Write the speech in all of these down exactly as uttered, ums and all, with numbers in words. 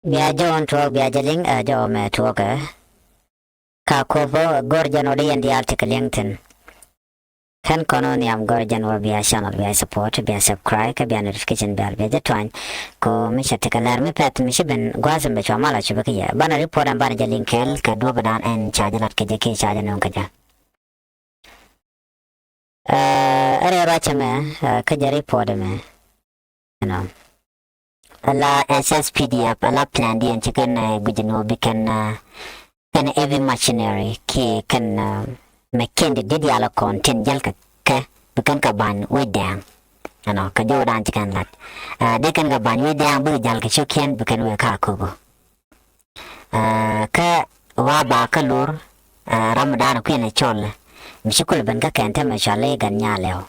Bia jɔɔn tuɔɔk bia jɛ liŋ ɛ jɔɔ mɛ tuɔɔkɛ. Ka kopä go̱r jɛn wä di yɛn diaal ti kɛ liŋ thi̱n. Kɛn kɔn wä nhiam go̱r jɛn wä bia channel bia support bia subscribe kɛ bia notification bia bia jɛ tuany. Ko mi cɛ ti kɛ lɛr mi pɛth mi ci ben gua̱a̱th mi cua mal a cubi kɛ yɛ banɛ report ɛn banɛ jɛ liŋ kɛɛl kɛ duɔ̱p dan ɛn ca jɛ lat kɛ jɛ kiɛ ca jɛ no̱o̱ŋ kɛ jɛ. Ɛ rɛɛ ruacä mɛ kä jɛ report mɛ. Ɛnɔ ala S S P D F ala plan diɛn ci kɛn guic ni wä bi kɛn kɛn heavy machinery kiɛ kɛn mɛ kɛn di dial kɔn tin jäl kɛ kɛ bi kɛn kɛ ba̱ny wec dɛɛŋ. Ɛnɔ kɛ jɔw dan ci kɛn lat dee kɛn kɛ ba̱ny wec dɛɛŋ bi kɛ jäl kɛ cio̱kiɛn bi kɛn wek ka kobo. Kä wa ba kä lur ram dan kui̱n cɔl mi ci kul ben kä kɛn tämɛ cɔl i̱ gan nyalɛw.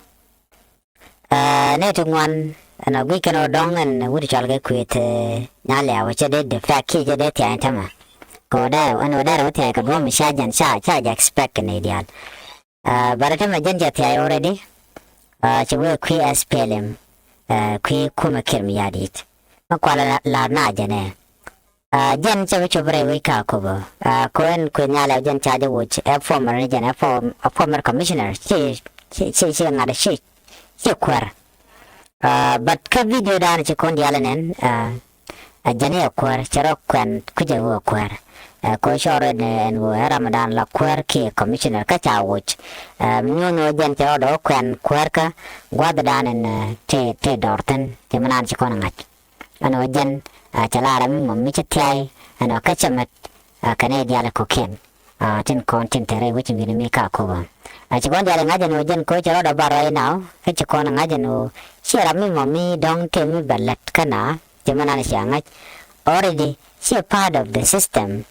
Nɛ ti ŋuan ɛn a guic kɛn ɔ dɔŋ ɛn wut cɔl kɛ kui̱t nyalɛw cɛ dee defect kiɛ cɛ dee thia̱a̱ny tämɛ. Kɛ ɔ dee ɛn ɔ dee rɛ wä thia̱a̱ny kɛ duɔ̱m mi ca jɛn ca ca jɛ expect kɛ nɛy diaal. But tämɛ jɛn cɛ thia̱a̱ny already. Cɛ wee kui̱ S P L M kui̱ kumɛ Kiir Mayardit. Mä kualɛ la na jɛnɛ. Jɛn cɛ bi cop rɛy wec ka kopä ko ɛn kui̱ nyalɛ jɛn ca jɛ woc ɛ former ni jɛn ɛ former commissioner ci ci ci ŋa̱t ci ci kuäär. But kä video dan ci kɔn dialɛ nɛn. Ɛ jɛn i̱ ɛ kuäär cɛ rɔ kuɛn kucɛ ɣöö ɛ kuäär. Ɛ ko̱ cɔɔr ɛn ɛn ɣöö ɛ ram dan la kuäär kiɛ commissioner kä ca woc. Ɛ mi nyuɔ̱n ɣöö jɛn cɛ rɔ dɔ̱ kuɛn kuäär kä gua̱th dan ɛn tëë tëë dɔr thi̱n cɛ mi naan ci kɔn ɛ ŋa̱c. Ɛn ɣöö jɛn cɛ la ram mi mɔm mi ci thiay ɛn ɣöö kä cɛ mɛt kɛn i̱ diaal ɛ ko̱kiɛn. Tin kɔn tin te rɛy wec in wi̱ni mi ka ko̱bä. Ci kɔn diaal ɛ ŋa̱c ɛn ɣöö jɛn ko̱ cɛ rɔɔdɛ bar right now kä ci kɔn ɛ ŋa̱c ɛn ɣöö ci ram mi mɔm mi dɔ̱ŋ tëë mi bɛ lät kä na. Cɛ mɛ nan cia ŋa̱c already ci part of the system.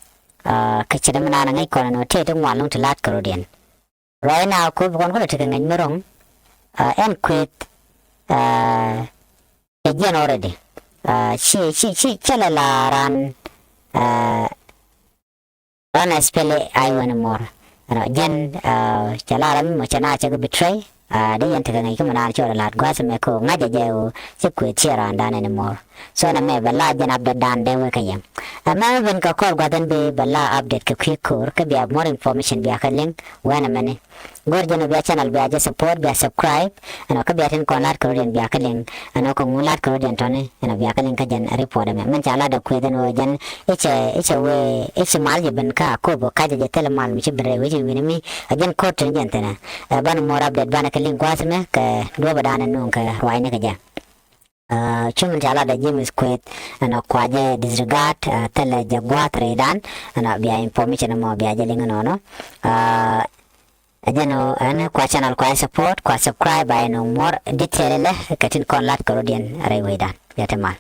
Kɛ ci dämɛ nan ŋäc kɔn ɛn ɣöö tëë ti ŋuan lo̱ŋ ti la̱t kärɔ̱diɛn. Right now kop kɔn kulɛ tekɛ ŋäc mi ro̱ŋ. Ɛn kueth kɛ jiɛn already. Ci ci ci cɛ lɛ la ran ran especially I went more. Ɛnɔ jɛn cɛ la ram mi mɔ cɛ na cɛ kɛ betray. Di yɛn tekɛ ŋäc kä mi naan cɛ wä lat gua̱th mɛ ko ŋa̱c jɛ jɛ wä cɛ kueth ciɛ ran dan anymore. So na mɛ bɛ la jɛn update dan dee wek kä yɛn. Ɛmɛ ben kɛ kɔr gua̱th ɛn bi bɛ la update kɛ kui̱ ko̱r kä bia more information bia kɛ liŋ wɛn ɛmɛni. Go̱r jɛn wä bia channel bia jɛ support bia subscribe. Ɛnɔ kä bia tin kɔn lat kɛ rɔ̱diɛn bia kɛ liŋ. Ɛnɔ kɛ ŋun lat kɛ rɔ̱diɛn tɔni ɛnɔ bia kɛ liŋ kä jɛn report ɛmɛ mɛn ca lat dɛ kueth ɛn wä jɛn. I̱ cɛ i̱ cɛ wee i̱ ci mal jɛ ben kä Akobo ka̱cä jɛ thilɛ mal mi ci ben rɛy wec in wi̱ni mi. Ɛ jɛn ko̱r tin jɛn thinɛ. Ɛ banɛ more update banɛ kɛ liŋ gua̱a̱th mɛ kɛ duɔ̱pɛ danɛ nuŋ kɛ ruacni kɛ jɛ. Cumɛn ca lat ɛ James Kueth ɛn ɔ kuacɛ disregard thilɛ jɛ gua̱a̱th rɛydan. Ɛn ɔ bia information ɛmɔ bia jɛ liŋ ɛnɔnɔ. Ɛ jɛn ɔ ɛn kua channel kua support kua subscribe a ɛn ɔ more detail lɛ kɛ tin kɔn lat kɛ rɔ̱diɛn rɛy wecdan bia te mal.